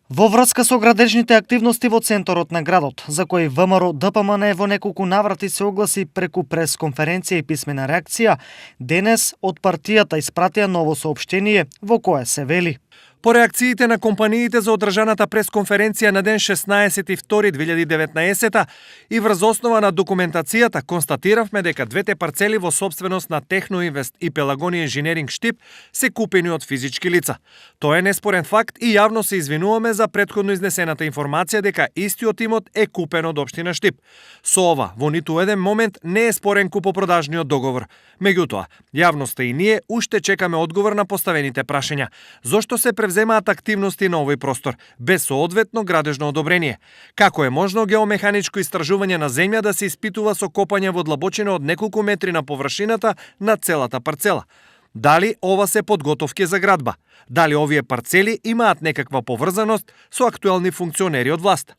Во врска со градежните активности во центарот на градот, за кои ВМРО ДПМН во неколку наврати се огласи преку пресконференција и писмена реакција, денес од партијата испратија ново соопштение во кое се вели: По реакциите на компаниите за одржаната пресконференција на ден 16.2.2019 и врз основа на документацијата констатиравме дека двете парцели во собственост на Техноинвест и Пелагони Инженеринг Штип се купени од физички лица. Тоа е неспорен факт и јавно се извинуваме за претходно изнесената информација дека истиот имот е купен од општина Штип. Со ова, во ниту еден момент не е спорен купопродажниот договор. Меѓутоа, јавноста и ние уште чекаме одговор на поставените прашања. Зошто се превземаат активности на овој простор, без соодветно градежно одобрение? Како е можно геомеханичко истражување на земја да се испитува со копање во длабочина од неколку метри на површината на целата парцела? Дали ова се подготовки за градба? Дали овие парцели имаат некаква поврзаност со актуелни функционери од власт?